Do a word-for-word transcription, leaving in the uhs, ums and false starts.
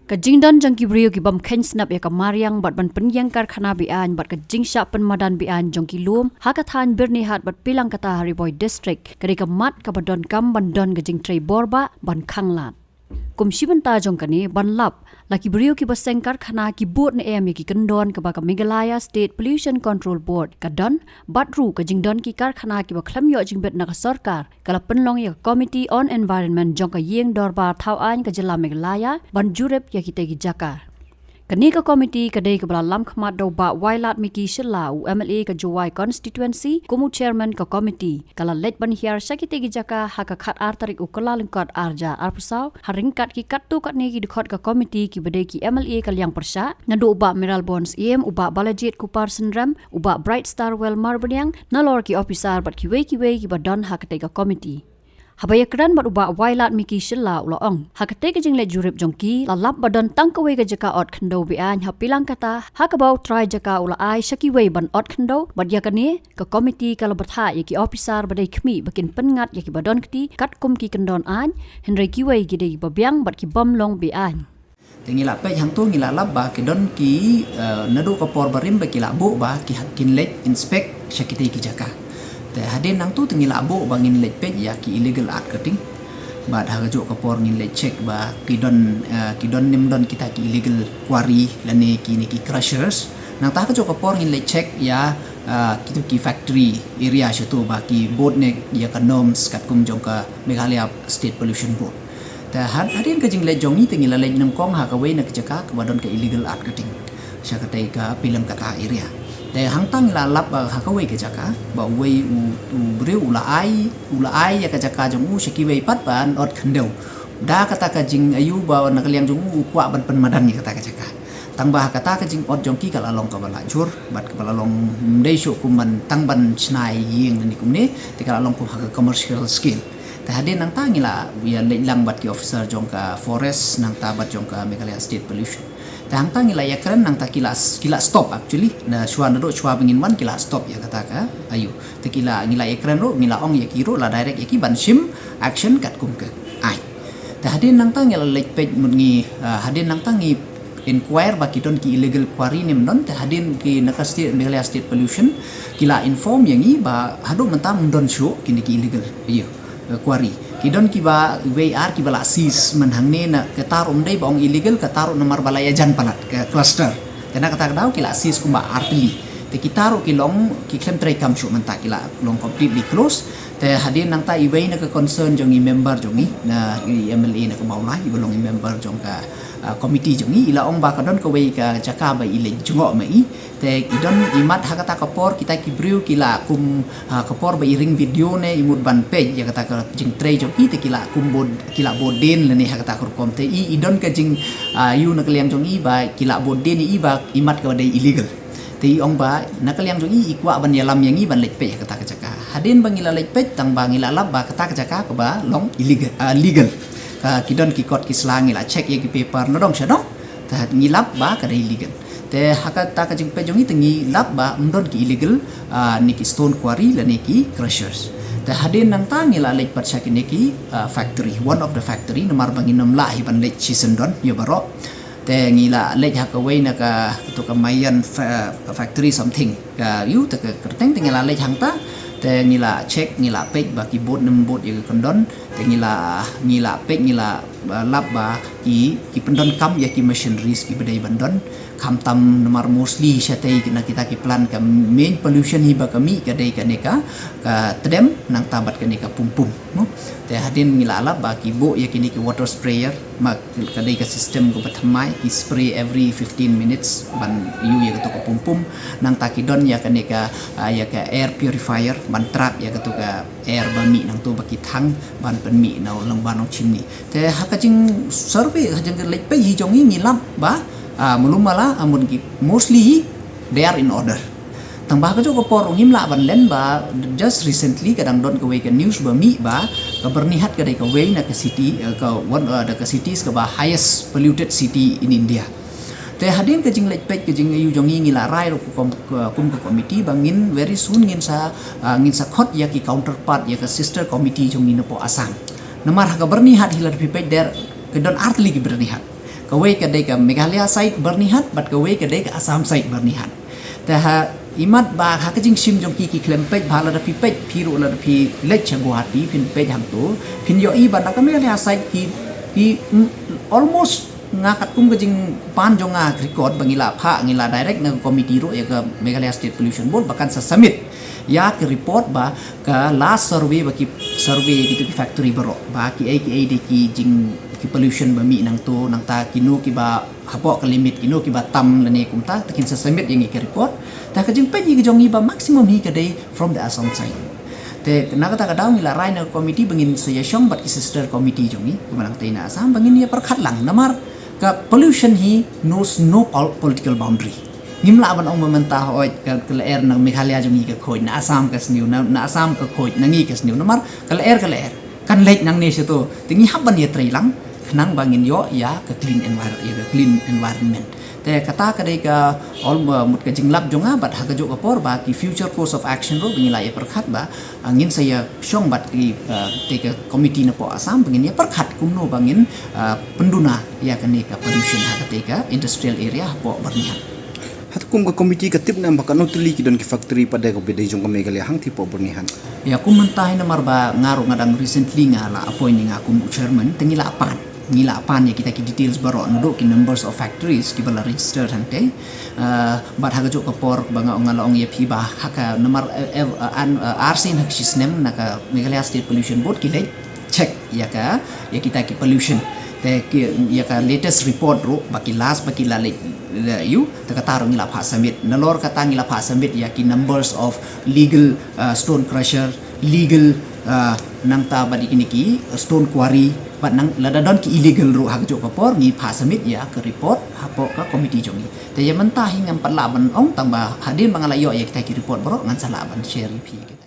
Ka jingdon jong ki briew ki bym kheiñ snap ïa ka mariang bad ban pynïeng karkhana be-aiñ bad ka jingshah pynmadan be-aiñ jong ki lum ha ka thaiñ Byrnihat bad Pilangkata ha Ri Bhoi District ka dei ka mat kaba donkam ban don ka jingtrei bor bah ban khanglad. Kum shi bynta jong kane ban lap la ki briew kiba seng karkhana ki bud ne em ïa ki kyndon kaba ka Meghalaya State Pollution Control Board ka don, bad ruh ka jingdon ki karkhana kiba khlem ïoh jingbit na ka sorkar ka la pynlong ïa ka Committee on Environment jong ka Ïing Dorbar Thaw Aiñ ka jylla Meghalaya ban jurip ïa kitei ki jaka. Kane ka committee ka dei kaba la lam khmat da u Bah Wailadmiki Shylla, u M L A ka Jowai Constituency, kum u chairman ka committee. Ka la leit ban hiar sha kitei ki jaka ha ka khatar tarik u Kyllalyngkot arhajar arphew saw, ha ryngkat ki katto katne ki dkhot ka committee kiba dei ki M L A ka liang pyrshah, naduh u Bah Mayralborn Syiem, u Bah Balajied Kupar Synrem, u Bah Brightstarwell Marbaniang, nalor ki officer bad kiwei kiwei kiba don ha katei ka committee. Haba ïakren bad u Bah Wailadmiki Shylla u la ong, ha katei ka jingleit jurip jong ki, la lap ba don tang kawei ka jaka ot khyndew be-aiñ ha Pilangkata, ha kaba u trai jaka u la ai sha kiwei ban ot khyndew, bad ïa kane ka committee ka la bthah ïa ki officer ba dei khmih ba kin pynngat ïa kiba don kti katkum ki kyndon aiñ, hynrei kiwei ki dei ba biang bad ki bym long be-aiñ. Te ngi la peit hangto ngi la lap ba ki don ki, eh, naduh ka por barim ba ki la buh ba ki ha-, kin leit inspect sha kitei ki jaka. Te hadien nangto te ngi la buh ba ngin leit peit ïa ki illegal art cutting. Bad ha kajuh ka por ngin leit check ba ki don, eh, ki don ne ym don kita ki illegal quarry lane kine ki crushers. Nangta ha kajuh ka por ngin leit check ïa, eh, kito ki factory area shato ba ki bud ne ïa ka norms katkum jong ka Meghalaya State Pollution Board. Te had-, hadien ka jingleit jong ngi te ngi la leit nyngkong ha kawei na ka jaka kaba don ka illegal art cutting sha katei ka Pilangkata area. Te hangta ngi la lap ba ha kawei ka jaka ba uwei u, u briew u la ai, u la ai ïa ka jaka jong u sha kiwei pat ban ot khyndew. Da kata ka jingaiu ba na ka liang jong u u kwah ban pynmadan ïa kata ka jaka. Tang ba ha kata ka jingot jong ki ka la long kaba la jur bad kaba la long ym dei shuh kum ban tang ban shna ïing ne kumne, te ka la long kum ha ka commercial scale. Te hadien nangta ngi la ïa leit lang bad ki officer jong ka forest nangta bad jong ka Meghalaya State Pollution. Te hangta ngi la ïakren nangta ki la, ki la stop actually. Na shuwa naduh shuwa ba ngin wan ki la stop ïa kata ka aiu. Te ki la, ngi la ïakren ruh, ngi la ong ïa ki ruh, la direct ïa ki ban shim action katkum ka aiñ. Te hadien nangta ngi la leit peit mut ngi, ah, hadien nangta ngi inquire ba ki don ki illegal quarry ne ym don, te hadien ki na ka state, Meghalaya State Pollution, ki la inform ïa ngi ba haduh mynta ym don shuh kine ki illegal, ïa, eh, quarry. Ki don kiba wei ar kiba la seize man hangne na kata ruh ym dei ba ong illegal, kata ruh namar ba la ïajan palat ka cluster. Te na kata ka daw ki la seize kumba artylli. Te kita ruh ki long ki khlem treikam shuh mynta, ki la long completely close. Te hadien nangta iwei na ka concern jong i member jong i, na i M L A na ka Mawlai, iba long i member jong ka, ah, committee jong i, i la ong ba ka don kawei ka jaka ba i leit jngoh ma i. Te i don i mat ha kata ka por kita ki briew ki la kum, ah, ka por ba i ring video ne i mut ban peit ïa kata ka jingtrei jong i, te ki la kum bud, ki la bud dien lane ha kata ka rukom. Te i, i don ka jing, ah, ïu na ka liang jong i ba ki la bud dien i ba i mat kaba dei illegal. Te i ong ba na ka liang jong i i kwah ban ïalam ïa ngi ban leit peit ïa kata ka jaka. Hadien ba ngi la leit peit tang ba ngi la lap ba kata ka jaka kaba long illegal, ah, legal. Ka ki don ki kot ki sla, ngi la check ïa ki paper na dong sha dong. Te ngi lap ba ka dei legal. Te ha kata ka jingpeit jong i te ngi lap ba ym don ki illegal, ah, ne ki stone quarry lane ki crushers. Te hadien nangta ngi la leit pat sha kine ki, ah, factory, one of the factory, namar ba ngin ym lah hi ban leit shisyndon ïa baroh. Te ngi la leit ha kawei na ka, kato ka Mayan fa-, factory something. Ka ïu te ka kyrteng te ngi la leit hangta. Te ngi la check, ngi la peit ba ki bud ne ym bud ïa ka kyndon. Te ngi la, ngi la peit, ngi la, ah, lap ba ki, ki pyndonkam ïa ki machineries kiba dei ban don. Khamtam namar mostly shatei na kita ki plant ka main pollution hi ba ka mih ka dei kane ka, ka tdem nangta bad kane ka pumpum, no? Te hadien ngi la lap ba ki buh ïa kine ki water sprayer, ma ka dei ka system kaba thymmai, ki spray every fifteen minutes ban ïu ïa kato ka pumpum. Nangta ki don ïa kane ka, ah, ïa ka air purifier ban trap ïa kato ka air ba mih nangto ba ki thang ban pynmih na u lyngba nong chimney. Te ha ka jingsurvey, ha ka jingleit peit hi jong ngi ngi lap ba, ah, malu mala, ah, mut ki mostly they are in order. Tang ba ha kajuh ka por ngim lah ban len ba just recently ka dang don kawei ka news ba mih ba ka Byrnihat ka dei kawei na ka city, eh, ka one, eh, da ka cities kaba highest polluted city in India. Te hadien ka jingleit peit ka jingaiu jong ngi ngi la rai ruh kum, kum ka committee ba ngin very soon ngin sa, ah, ngin sa khot ïa ki counterpart ïa ka sister committee jong ngi napoh Assam. Namar ha ka Byrnihat hi lada phi peit der ka don artylli ki Byrnihat. Kawei ka dei ka Meghalaya side Byrnihat, bad kawei ka dei ka Assam side Byrnihat. Te ha imat ba ha ka jingshim jong ki ki khlem peit, ba lada phi peit, phi ruh lada phi leit sha Guwahati, phin peit hangto, phin ïohi ba na ka Meghalaya side ki, ki, mm, almost nga katkum ka jingpan jong nga record ba ngi la phah, ngi la direct na ka committee ruh ïa ka Meghalaya State Pollution Board ba kan sa submit ïa ka report ba ka last survey ba ki survey ïa kito ki factory baroh, ba kiei kiei de ki jing ki pollution ba mih nangto, nangta kino kiba hapoh ka limit, kino kiba tam lane kumta, te kin sa submit ïa ngi ka report. Te ka jingpeit ïa ka jong ngi ba maximum hi ka dei from the Assam side. Te na kata ka daw ngi la rai na ka committee ba ngin sa ïa shong bad ki sister committee jong ngi kiba nangta na Assam ba ngin ïa pyrkhat lang, namar ka pollution hi knows no pol-, political boundary. Ngim lah ban ong ba mynta hooid ka, ka lyer na Meghalaya jong ngi ka khuid, na Assam ka sniew, na, na Assam ka khuid, na ngi ka sniew, namar ka lyer, ka lyer kan leit nangne shato. Te ngi hap ban ïatrei lang khnang ba ngin ïoh ïa ka clean envir-, ïa ka clean environment. Te kata ka dei ka ol-, mut ka jinglap jong nga, bad ha kajuh ka por ba ki future course of action ruh ba ngi la ïa pyrkhat ba, ah, ngin sa ïa shong bad ki, ah, te ka committee napoh Assam ba ngin ïa pyrkhat kumno ba ngin, ah, pynduna ïa kane ka pollution ha kata ka industrial area hapoh Byrnihat. Hato kum ka committee ka tip ne em ba katno tylli ki don ki factory pat de ka bad de jong ka Meghalaya hangtei hapoh Byrnihat? Ïa, kum mynta hi namar ba nga ruh nga dang recently nga la appoint ïa nga kum u chairman, te ngi la pan, ngi la pan ïa kita ki details baroh, naduh ki numbers of factories kiba la register hangtei. Ah, bad ha kajuh ka por ba nga, nga la ong ïa phi ba ha ka namar, eh, eh, an, eh, ar sien ha ka shi snem na ka Meghalaya State Pollution Board ki leit check ïa ka, ïa kita ki pollution. Te ki, ïa ka latest report ruh ba ki last ba ki la leit, eh, ïoh, te kata ruh ngi la phah submit. Nalor kata ngi la phah submit ïa ki numbers of legal, uh, stone crusher, legal, uh, nangta bad ïa kine ki stone quarry, bad nang lada don ki illegal ruh ha kajuh ka por ngi phah submit ïa ka report hapoh ka committee jong ngi. Te ïa mynta hi ngam pat lah ban ong tang ba hadien ba nga la ïoh ïa kita ki report baroh ngan sa lah ban share ïa phi.